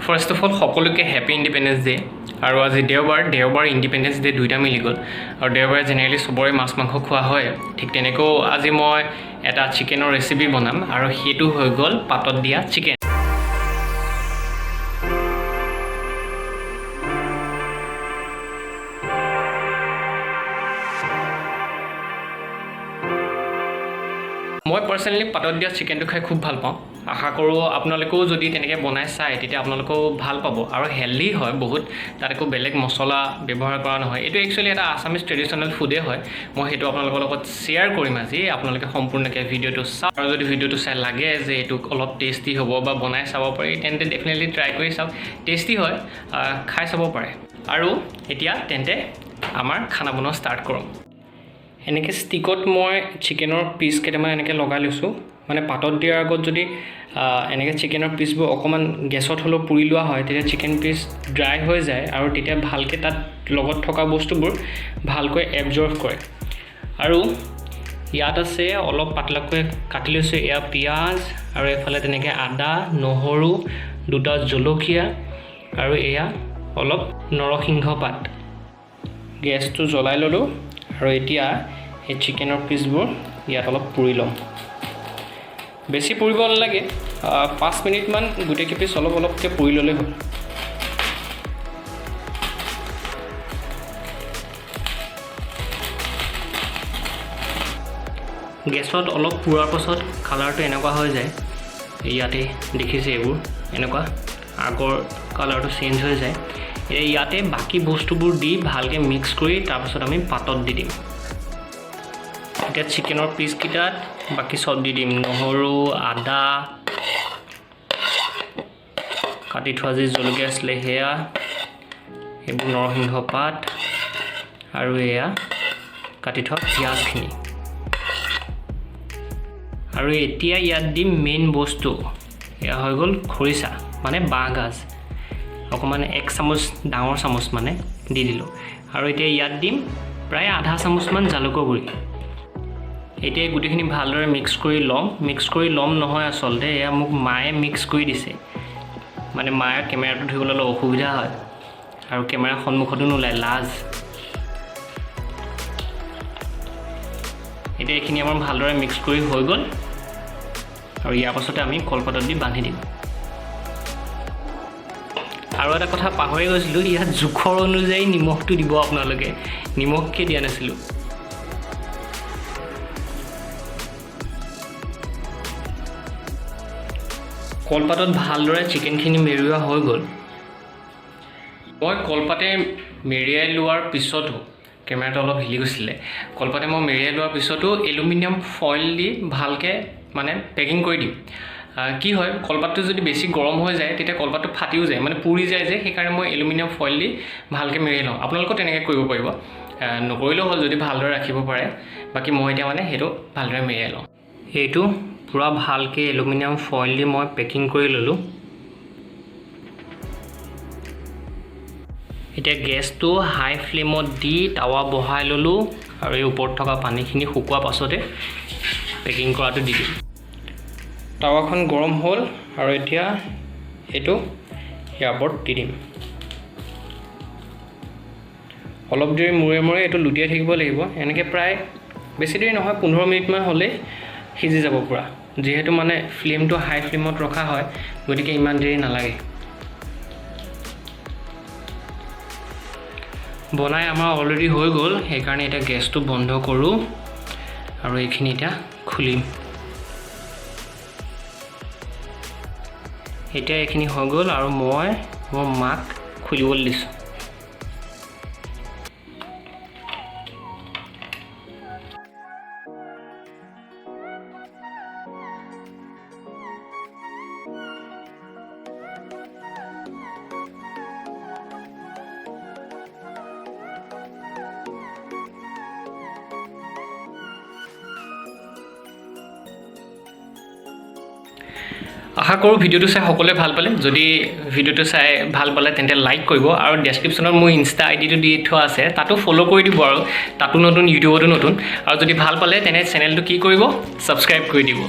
First of all সকলোকে happy independence day. আৰু আজি দেওবাৰ, দেওবাৰ ইণ্ডিপেণ্ডেঞ্চ ডে দুইটা মিলি গ'ল। আৰু দেওবাৰে জেনেৰেলি চবৰে মাছ মাংস খোৱা হয়। ঠিক তেনেকৈও আজি মই এটা চিকেনৰ ৰেচিপি বনাম আৰু সেইটো হৈ গ'ল পাতত দিয়া চিকেন। মই পাৰ্চনেলি পাতত দিয়া চিকেনটো খাই খুব ভাল পাওঁ। আশা কৰোঁ আপোনালোকেও যদি তেনেকৈ বনাই চায়, তেতিয়া আপোনালোকেও ভাল পাব। আৰু হেল্ডি হয় বহুত, তাত একো বেলেগ মছলা ব্যৱহাৰ কৰা নহয়। এইটো একচুৱেলি এটা আছামিজ ট্ৰেডিশ্যনেল ফুডেই হয়। মই সেইটো আপোনালোকৰ লগত শ্বেয়াৰ কৰিম আজি। আপোনালোকে সম্পূৰ্ণকৈ ভিডিঅ'টো চাওক আৰু যদি ভিডিঅ'টো চাই লাগে যে এইটো অলপ টেষ্টি হ'ব বা বনাই চাব পাৰি, তেন্তে ডেফিনেটলি ট্ৰাই কৰি চাওক। টেষ্টি হয়, খাই চাব পাৰে। আৰু এতিয়া তেন্তে আমাৰ খানা বনোৱা ষ্টাৰ্ট কৰোঁ। এনেকৈ ষ্টিকত মই চিকেনৰ পিচ কেইটামান এনেকৈ লগাই লৈছোঁ। মানে পাতত দিয়াৰ আগত যদি এনেকৈ চিকেনৰ পিচবোৰ অকণমান গেছত হ'লেও পুৰি লোৱা হয়, তেতিয়া চিকেন পিচ ড্ৰাই হৈ যায় আৰু তেতিয়া ভালকৈ তাত লগত থকা বস্তুবোৰ ভালকৈ এবজৰ্ভ কৰে। আৰু ইয়াত আছে অলপ পাতলাকৈ কাটি লৈছোঁ, এয়া পিঁয়াজ আৰু এইফালে তেনেকৈ আদা, নহৰু, দুটা জলকীয়া আৰু এয়া অলপ নৰসিংহ পাত। গেছটো জ্বলাই ল'লোঁ আৰু এতিয়া এই চিকেনৰ পিচবোৰ ইয়াত অলপ পুৰি ল'ম। বেছি পুৰিব নালাগে, 5 মিনিটমান গোটেইকেই পিচ অলপ অলপকৈ পুৰি ল'লেই হ'ল। গেছত অলপ পুৰাৰ পাছত কালাৰটো এনেকুৱা হৈ যায়। ইয়াতে দেখিছে, এইবোৰ এনেকুৱা আগৰ কালাৰটো চেঞ্জ হৈ যায়। এতিয়া ইয়াতে বাকী বস্তুবোৰ দি ভালকৈ মিক্স কৰি তাৰপাছত আমি পাতত দি দিম। এতিয়া চিকেনৰ পিচকেইটাত বাকী চব দি দিম, নহৰু, আদা, কাটি থোৱা যি জলকীয়া আছিলে সেয়া, এইবোৰ নৰসিংহ পাত আৰু এয়া কাটি থোৱা পিঁয়াজখিনি। আৰু এতিয়া ইয়াত দিম মেইন বস্তু, এয়া হৈ গ'ল খৰিচা, মানে বাঁহগাজ অকণমান, এক চামুচ, ডাঙৰ চামুচ মানে দি দিলোঁ। আৰু এতিয়া ইয়াত দিম প্ৰায় আধা চামুচমান জালুকৰ গুড়ি। এতিয়া এই গোটেইখিনি ভালদৰে মিক্স কৰি ল'ম। মিক্স কৰি ল'ম নহয়, আচলতে এয়া মোক মায়ে মিক্স কৰি দিছে। মানে মায়ে কেমেৰাটো ধৰিবলৈ অলপ অসুবিধা হয় আৰু কেমেৰাৰ সন্মুখতো নোলায়, লাজ। এতিয়া এইখিনি আমাৰ ভালদৰে মিক্স কৰি হৈ গ'ল আৰু ইয়াৰ পাছতে আমি কলপাতত দি বান্ধি দিম। আৰু এটা কথা পাহৰি গৈছিলোঁ, ইয়াত জোখৰ অনুযায়ী নিমখটো দিব আপোনালোকে। নিমখকে দিয়া নাছিলোঁ। কলপাতত ভালদৰে চিকেনখিনি মেৰিওৱা হৈ গ'ল। মই কলপাতে মেৰিয়াই লোৱাৰ পিছতো, কেমেৰাটো অলপ হিলি গৈছিলে, কলপাতে মই মেৰিয়াই লোৱাৰ পিছতো এলুমিনিয়াম ফইল দি ভালকৈ মানে পেকিং কৰি দিম। কি হয়, কলপাতটো যদি বেছি গৰম হৈ যায়, তেতিয়া কলপাতটো ফাটিও যায়, মানে পুৰি যায় যে। সেইকাৰণে মই এলুমিনিয়াম ফইল দি ভালকৈ মেৰিয়াই লওঁ। আপোনালোকেও তেনেকৈ কৰিব পাৰিব, নকৰিলেও হ'ল যদি ভালদৰে ৰাখিব পাৰে। বাকী মই এতিয়া মানে সেইটো ভালদৰে মেৰিয়াই লওঁ। এইটো পূৰা ভালকৈ এলুমিনিয়াম ফইল দি মই পেকিং কৰি ল'লোঁ। এতিয়া গেছটো হাই ফ্লেমত দি টাৱা বহাই ল'লোঁ আৰু এই ওপৰত থকা পানীখিনি শুকোৱাৰ পাছতে পেকিং কৰাটো দি দিম। টাৱাখন গৰম হ'ল আৰু এতিয়া এইটো ইয়াৰ ওপৰত দি দিম। অলপ দেৰি মূৰে মূৰে এইটো লুটিয়াই থাকিব লাগিব এনেকৈ। প্ৰায় বেছি দেৰি নহয়, 15 মিনিটমান হ'লেই সিজি যাব পূৰা। যিহেতু মানে ফ্লেমটো হাই ফ্লেমত ৰখা হয়, গতিকে ইমান দেৰি নালাগে। বনাই আমাৰ অলৰেডি হৈ গ'ল, সেইকাৰণে এতিয়া গেছটো বন্ধ কৰোঁ আৰু এইখিনি এতিয়া খুলিম। এতিয়া এইখিনি হৈ গ'ল আৰু মই মোৰ মাক খুলিবলৈ দিছোঁ। আশা কৰোঁ ভিডিঅ'টো চাই সকলোৱে ভাল পালে। যদি ভিডিঅ'টো চাই ভাল পালে, তেন্তে লাইক কৰিব আৰু ডেছক্ৰিপশ্যনত মোৰ ইনষ্টা আই ডিটো দি থোৱা আছে, তাতো ফ'ল' কৰি দিব। আৰু তাতো নতুন, ইউটিউবতো নতুন। আৰু যদি ভাল পালে, তেনে চেনেলটো কি কৰিব? ছাবস্ক্ৰাইব কৰি দিব।